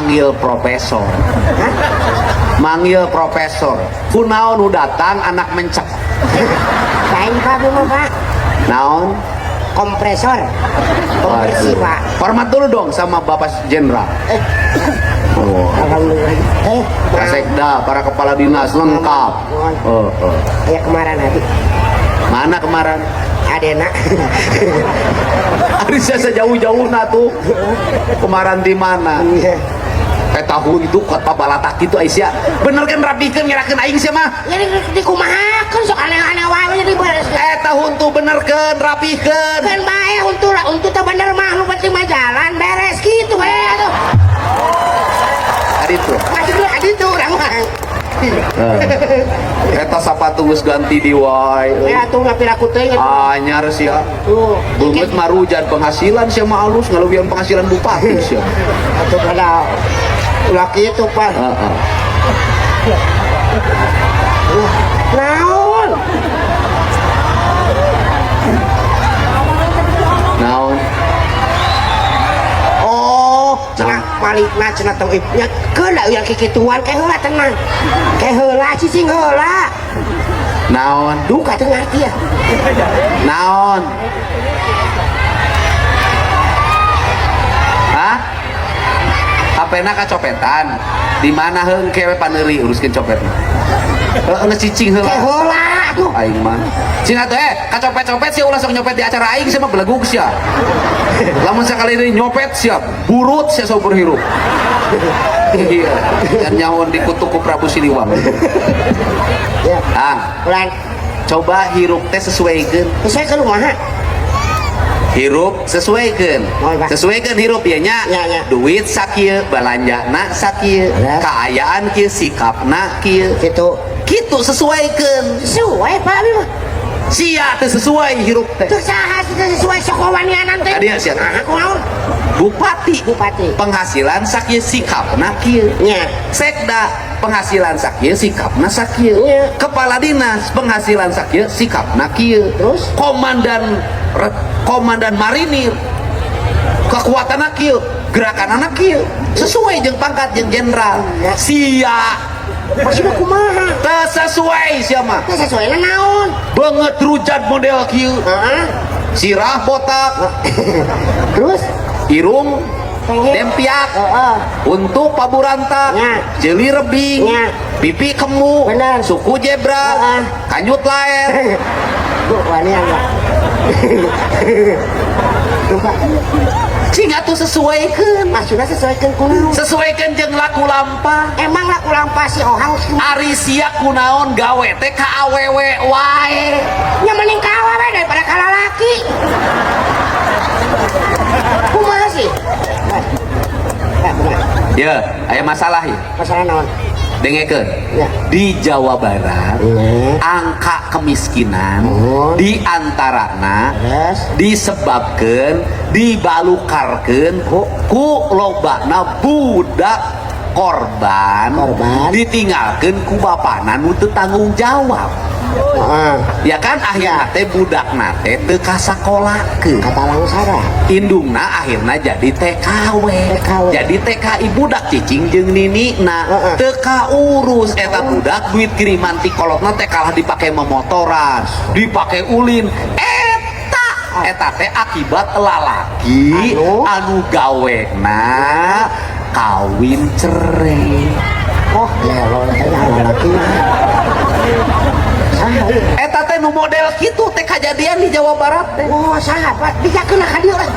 Manggil profesor. Hah? Manggil profesor. Kunaon nu datang anak mencek. Lain Pak Bimo Pak. Naon? Kompresor. Kompresi Waduh. Pak. Hormat dulu dong sama Bapak Jenderal. Oh. Alhamdulillah. Kasekda, para kepala dinas lengkap. Oh, oh. Ya kemarin nanti. Mana kemarin? Adena. Ari saya sejauh-jauh tuh. Kemarin di mana? Iya. Tahun itu kota Balatak itu Aisyah. Bener kan rapikeun ngerakeun aing sia mah. Ya di kumahakeun sok aneh-aneh wae jadi beres. Tahun tuh benerkeun, rapikeun. Kan bae untu lah, untu teh bener mah nu penting mah jalan beres gitu we atuh. Adi tuh. Masih dulu adi tuh urang mah. Eta sapatu geus ganti di wae. Ya atuh ngapiraku teuing. Anyar sia. Tuh. Beungeut marujan penghasilan sia mah alus ngaleuwihan penghasilan bupati sia. Atuh kada ulah kitu Pak. Heeh. Naon? Naon? Oh, cenah malikna cenah tong nya keun da ulah kikituan ke heula tenang. Ke heula cicing heula. Naon? Duka teu ngarti ya. Naon? Hah? HP-na kacopetan. Di mana heung kewe paneuri uruskeun copetna. Heeh geus cicing heula. Ke heula atuh. Aing mah. Cing atuh kacopet-copet sia ulah sok nyopet di acara aing sia mah belegug sia. Lamun sakali deui nyopet sia, burut sia saumur hirup. Iya, dan nyaon dikutuk ku Prabu Siliwangi. Ya. Ah, Ulan coba hirup teh sesuaikeun. sesuai kumaha? Hirup sesuaikeun. Oh, Pak. Sesuaikeun hirup ya nya. Ya, ya. Duit sakieu, balanjana sakieu, Ya. kaayaan kieu, sikapna kieu. Gitu. Kitu sesuaikeun. Sesuai Pak abi mah. Sia teh sesuai hirup teh. Teu saha sih teu sesuai sokowanianan teh. Tadi sia. Nah, kunaon? Bupati. Bupati. Penghasilan sakieu sikapna kieu. Nya. Sekda penghasilan sakieu sikapna sakieu. Iya. Kepala dinas penghasilan sakieu sikapna kieu. Terus? Komandan komandan marinir kekuatan kieu, gerakan anak kieu sesuai jeung pangkat jeung jenderal. Iya. Sia Maksudna kumaha? teu sesuai sia mah. Teu sesuai naon? Beungeut rujat model kieu. Heeh. Sirah botak, Terus irung dempiak, heeh. untuk paburanta, Ya. jeli rebing, Ya. pipi kemu, Bener. suku zebra, Heeh. kanyut laer. Bu, wanian Pak. Lupa. Cing atuh sesuaikeun. Maksudna sesuaikeun kunaon? Sesuaikeun jeung laku lampah. Emang laku lampah si Ohang Ari sia kunaon gawe teh ka awewe wae. nya mending ka awewe daripada ka lalaki. Kumaha sih? Kumaha? Ya, aya masalah ya. Masalah naon? Dengekeun. Ya. Di Jawa Barat, Iya. angka kemiskinan Oh. di antarana Terus? disebabkeun dibalukarkeun ku lobana budak korban, Korban. ditinggalkeun ku bapana nu teu tanggung jawab. Heeh. Ya kan akhirna teh budakna teh teu kasakolakeun. Kata langsara. Indungna akhirna jadi TKW. TKW. Jadi TKI budak cicing jeung ninina Heeh. teu kaurus eta budak duit kiriman ti kolotna teh kalah dipake memotoran, dipake ulin. Eta eta teh akibat lalaki anu gawena kawin cerai. Oh, lelo lalaki. Saha ieu? Eta teh nu model kitu teh kajadian di Jawa Barat teh. Oh, saha Pak? Dijakeun ka dieu lah.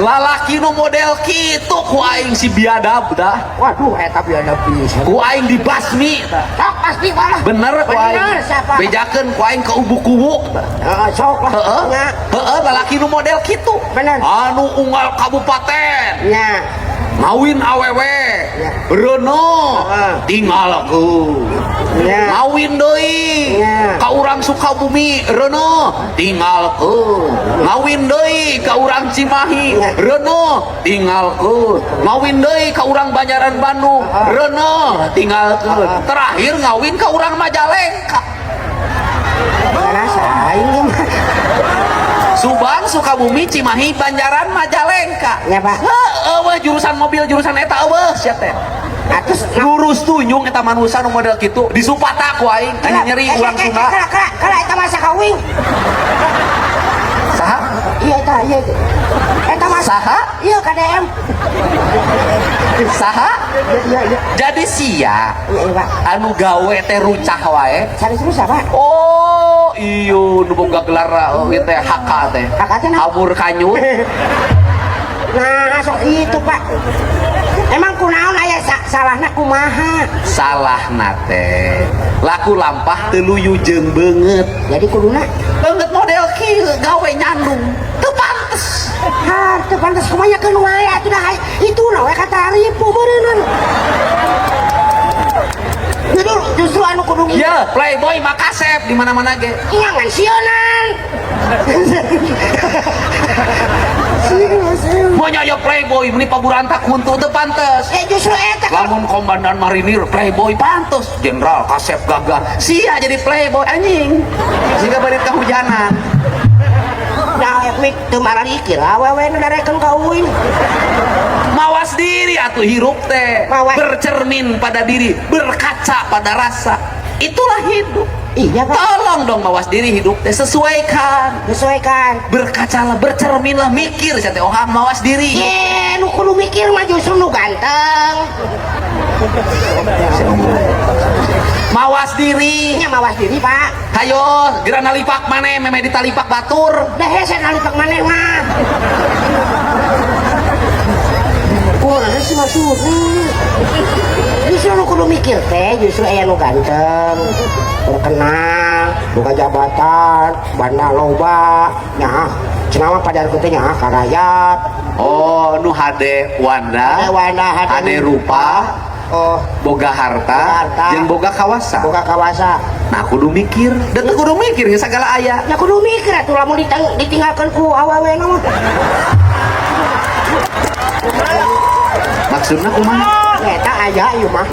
Lalaki nu model kitu ku aing si biadab dah. Waduh, eta biadab pisan. Ku aing dibasmi tah. Sok pasti Pak lah. Bener ku aing. Bener siapa? Bejakeun ku aing ke ubu kuwu tah. Heeh, sok lah. Heeh. Nya. Heeh, lalaki nu model kitu. Bener. Anu unggal kabupaten. Nya. Ngawin awewe. Ya. Reno. Heeh. Tinggalkeun. Ya. Ngawin deui. Ya. Ka urang Sukabumi reno tinggalkeun. Ngawin deui ka urang Cimahi Ya. reno tinggalkeun. Ngawin deui ka urang Banjaran Bandung reno tinggalkeun. Terakhir ngawin ka urang Majalengka. Karasa aing mah. Subang, Sukabumi, Cimahi, Banjaran, Majalengka. Ya, Pak. Heueuh weh jurusan mobil jurusan eta eueuh sia teh. Atus Lurus tunyung eta manusia nu model kitu disupata ku aing anjing nyeri urang Sunda. Kala kala kala eta masa kawing. Saha? Iya eta iya. Eta masa. Saha? Iya KDM. Saha? Iya iya. Jadi sia Iya iya, Pak. Anu gawe teh rucah wae. Sanes rusak, Pak. Oh, iyo nu boga gelar ieu teh HK teh. HK teh naon? Habur kanyut. Nah, sok itu, Pak. Emang kunaon aya salahna kumaha? Salahna teh laku lampah teu luyu jeung beungeut. Jadi kuduna Beungeut model kieu gawe nyandung. Teu pantes. Har, teu pantes kumaha keun wae atuh dah itu na we kataripu beureunan. Jadi justru anu kudu Ya, playboy makasep di mana-mana ge. Ngan sieunan. Mau nyoyo playboy meni paburantak huntu teu pantes. Eh justru eta Lamun komandan marinir playboy pantes, jenderal kasep gagah. Sia jadi playboy anjing. Sehingga bari kehujanan. Nah, mik teu mararikir awewe nu darekeun ka uing. Mawas diri atuh hirup teh. Mawas. Bercermin pada diri, berkaca pada rasa. Itulah hidup. Iya, Pak. Tolong dong mawas diri hidup teh sesuaikan. Sesuaikan. Berkacalah, bercerminlah, mikir sia teh ohang mawas diri. Ye, nu kudu mikir mah justru nu ganteng. Mawas diri. Nya mawas diri, Pak. Hayo, geura nalipak maneh memeh ditalipak batur. Dah hese nalipak maneh mah. Kumaha sih maksudnya? Justru nu kudu mikir teh justru aya nu ganteng, terkenal, boga jabatan, banda loba, nyaah cenah mah pajarkeun teh nyaah ka rakyat. Oh, nu hade wanda, Hade wanda, hade rupa, oh, boga harta, Boga harta. jeung boga kawasa. Boga kawasa. Nah, kudu mikir. Da teu kudu mikir geus sagala aya. Ya kudu mikir atuh lamun ditinggalkeun ku awewe mah. Maksudna kumaha? Eta aya ieu mah.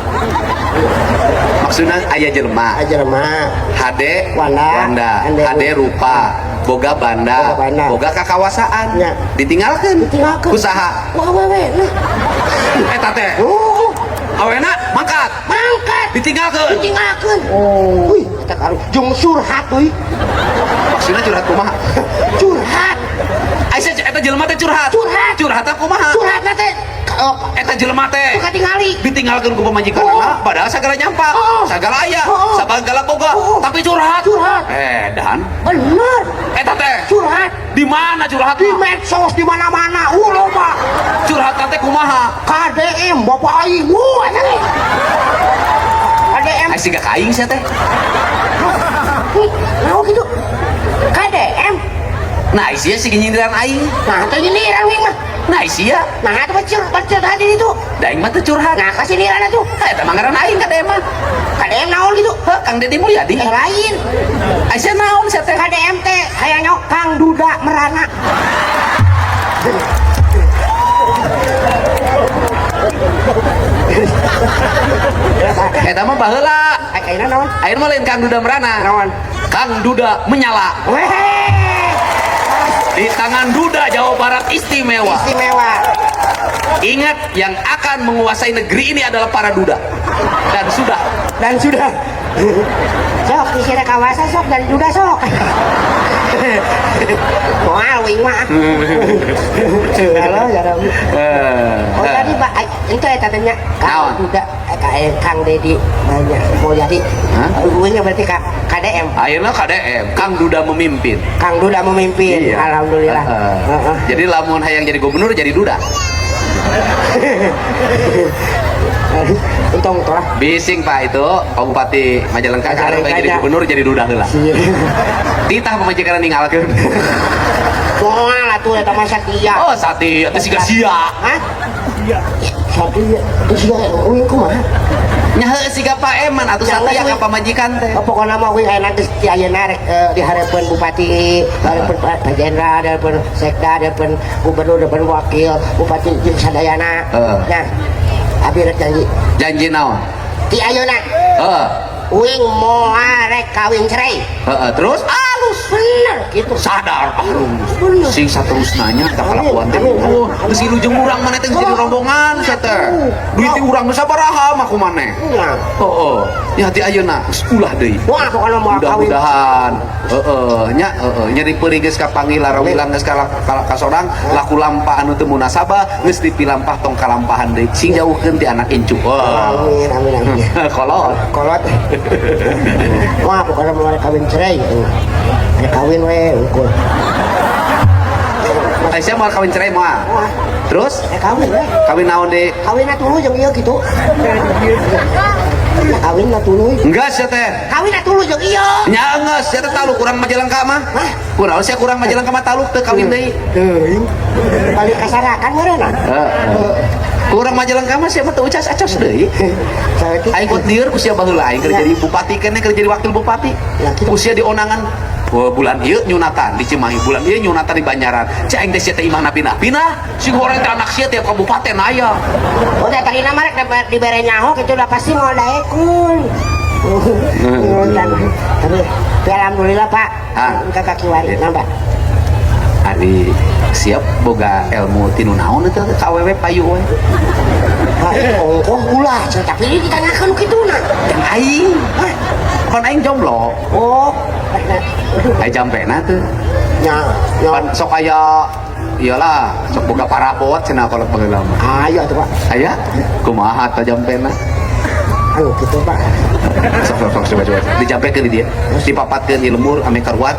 Maksudna aya jelema. Aya jelema. Hade Wanda. wanda, Hade hade rupa, boga banda, Boga banda. boga kakawasaan. Nya. Ditinggalkeun. Ditinggalkeun. Ku saha? Ku awewe nah. Eta teh. Oh, Awena mangkat. mangkat. Ditinggalkeun. Ditinggalkeun. Oh. Wih, eta karu jeung curhat euy. Maksudna curhat kumaha? Curhat. Aisyah eta jelema teh curhat. Curhat. Curhat kumaha? Curhat teh Eta jelema teh suka tingali. Ditinggalkeun ku pamajikanna Oh. padahal sagala nyampak, Oh. sagala aya, Oh. sagala boga, Oh. tapi curhat. Curhat. Dan Bener. eta teh Curhat di mana curhat? Di medsos di mana-mana. Loba. Curhat teh kumaha? KDM bapak aing. Eta teh. KDM. Ai siga ka aing sia teh. Naon kitu? KDM. Nah, sia sih nyindiran aing. Nah, teh nyindiran wing mah. Nah, sia. Nah, atuh bacil tadi itu. Da aing mah teu curhat. Nah, kasih nyindiran atuh. Heh, eta mah ngaran aing KDM mah. KDM naon gitu? Heh, Kang Deddy Mulyadi. Eh, lain. Ai sia naon sia teh? KDM teh hayang nyok Kang Duda Merana. Eta mah baheula. Ayeuna naon? Ayeuna mah lain Kang Duda Merana. Naon? Kang Duda menyala. Weh. Di tangan Duda Jawa Barat istimewa. Istimewa. Ingat, yang akan menguasai negeri ini adalah para duda. Dan sudah. Dan sudah. Sok di sini kawasa sok dari duda sok. Moal wing mah. Halo, ya. Oh tadi Pak, itu ya katanya Kang Duda, Kang Deddy banyak Mulyadi. Wingnya berarti KDM. Akhirnya KDM, Kang Duda memimpin. Kang Duda memimpin. Iya. Alhamdulillah. Jadi lamun hayang jadi gubernur jadi duda. Untung lah. Bising Pak itu Pak Bupati Majalengka sekarang jadi gubernur jadi duda heula. Titah pamajikan ninggalkeun. Moal atuh eta mah satia. Oh, satia teh siga sia. Hah? Satia teh siga uing kumaha? Nya heueuh siga Pak Eman atuh satia ka pamajikan teh. Pokona mah uing ayeuna geus ti ayeuna rek dihareupeun bupati, hareupeun Pak Jenderal, hareupeun Sekda, hareupeun gubernur, hareupeun wakil bupati jeung sadayana. Nah, abi rek janji. Janji naon? Ti ayeuna. Heeh. Uing moal rek kawin cerai. Heeh, terus alus. halus. Bener gitu. Sadar halus. Bener. Sing saterusna nya eta kalakuan teh. Amin, amin. Oh, geus ilujeng urang maneh teh jadi rombongan sia teh. Duit ti urang geus sabaraha mah ku maneh. Iya. Heeh. Ya hati ayeuna geus ulah deui. Wah, pokoknya mau kawin. Mudah-mudahan heeh nya heeh nyeri peurih geus kapanggih larawilang geus kasorang laku lampah anu teu munasabah geus dipilampah tong kalampahan deui sing jauhkeun ti anak incu. Wah. Amin, amin, amin. Kolot. Kolot. Wah, pokoknya mau kawin cerai. Ada kawin we, unggul. Aisyah mau kawin cerai moal. Wah, Terus kawin we. Kawin naon deui? Kawin tuluy jeung ieu kitu. Ya kawin na tuluy. Enggak sia teh. Kawin na tuluy jeung ieu. Nya geus sia teh taluk kurang Majalengka mah. Hah? Kurang sia kurang Majalengka mah taluk teu kawin deui. Teuing. Balik kasarakan meureunna. Heeh. Kurang Majalengka mah sia mah teu ucas acos deui. Saeutik. Aing kot lieur ku sia baheula aing keur Ya. jadi bupati keneh keur jadi wakil bupati. Ya, kitu. Ku sia dionangan. Wah, bulan ieu nyunatan di Cimahi, bulan ieu nyunatan di Banjaran. Cek aing teh sia teh imah napi-napina, sing goreng teh anak sia tiap kabupaten aya. Oh, teh tadi nama rek dibere nyaho kitu udah pasti mau daekun. Tapi alhamdulillah Pak, Ah. ka kaki wari Ya. nambah. Ari siap boga ilmu tinu naon eta ka awewe payu we. Ah, ongkoh ulah, cenah, tapi ini ditanyakeun kituna. Yang aing. Hah? Pan aing jomblo. Oh, Aya jampena teu. nya, nya. Pan sok aya iyalah, sok boga parabot cenah kalau baheula mah. Ayo atuh Pak. Aya kumaha ta jampena? Anu kitu Pak. Sok sok sok coba coba. Dijampekeun di dia. Dipapatkeun di lembur ame karuat.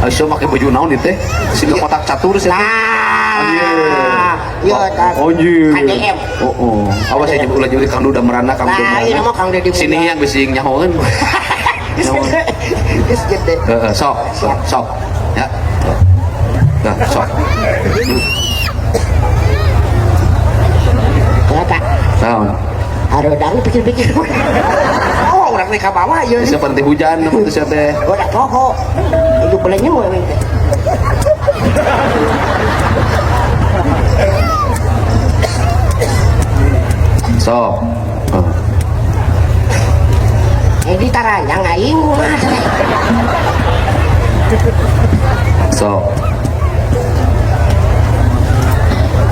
Ayo make baju naon ieu teh? Siga kotak catur sih. Nah, iya tah. Anjir. KDM. Oh, oh. Awas ya ulah jadi Kang Duda merana Kang Duda. Nah, merana. ini mah Kang Deddy Sini Mulyadi. yang bisi nyahoeun. Nyahoeun. Geus gede. Heeh, sok, sok, sok. Ya. Nah, sok. Ya Pak. Naon? Hareudang pikir-pikir. Oh, urang teh ka bawah ieu. Bisa berhenti hujan teu sia teh. Udah poho. Itu belenya mau teh. Sok. Heeh. Jadi taranjang aing mah. Sok.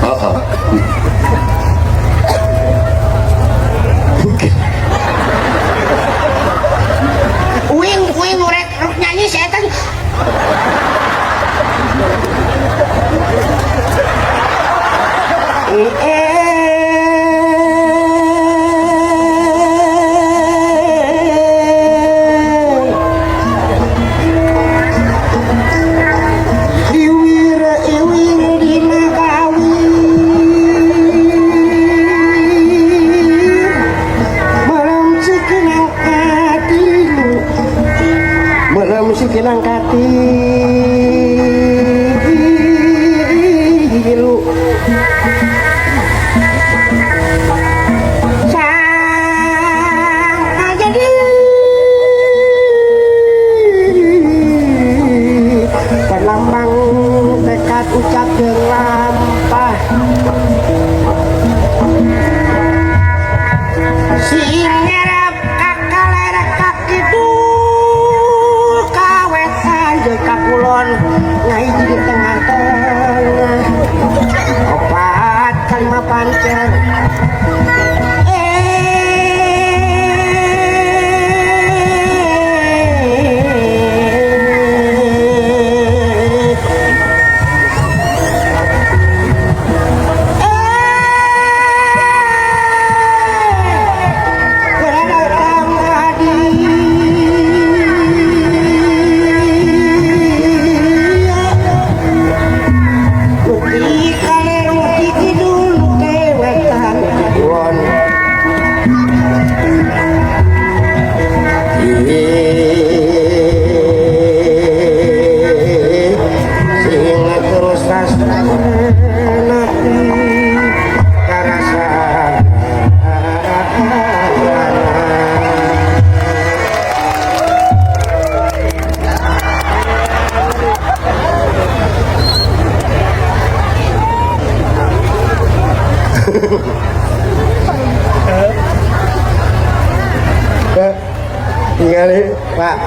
Heeh. Uing uing rek rek nyanyi setan. Iwir iwir dina kawin Malam sekenang katilu Malam sekenang katilu Sang jadi Perlambang tekad ucap jeung lampah Singerep ka kaler ka kidul ka wetan jeung ka kulon ngahiji di tengah-tengah opat kalima pancer. Tinggal Pak.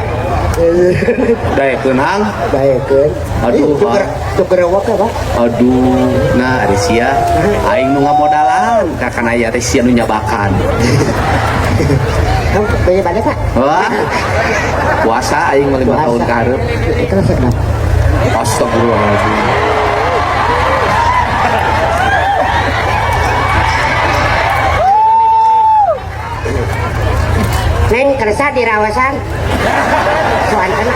Daekeun hang. Baekeun. Aduh, Pak. Tuh gerewok ya, Pak. Aduh, nah ari sia aing nu ngamodalan ka kana aya teh sia nu nyabakan. Kamu banyak banyak, Pak. Wah. Puasa aing mah 5 tahun ka hareup. Itu lah sedap. Astagfirullahaladzim. Neng kersa di rawasan.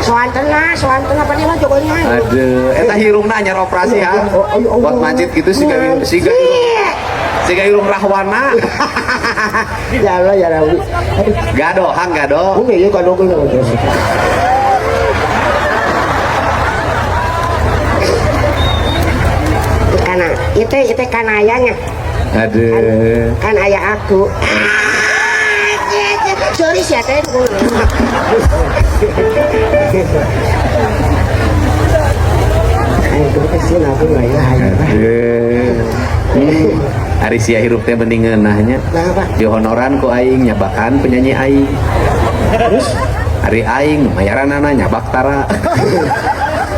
Soan tena apa dia mah jogonya. Aduh, eta hirungna anyar operasi ha. Oh, oh, oh, Buat majid gitu siga siga siga hirung rahwana. Ya Allah ya Rabbi. Aduh. Gado, hang gado. Oke, ya kalau gue. Karena itu kan ayahnya, Aduh. kan ayah aku. Sorry sih teh. Ayo kasihan aku nggak ya. Aduh. Ari sia hirup teh mending ngeunah nya. Nah, Pak. Dihonoran ku aing nyabakan penyanyi aing. Terus Ari aing mayaranana nyabak tara.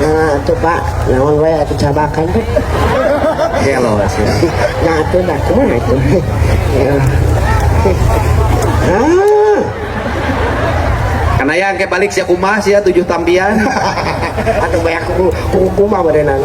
nah atuh Pak, naon we atuh cabakan teh. Gelo sia. Nah atuh dah kumaha atuh. Ya. Ah, Karena yang ke balik sia kumaha sia 7 tampian. atuh banyak kuku kumaha badenan.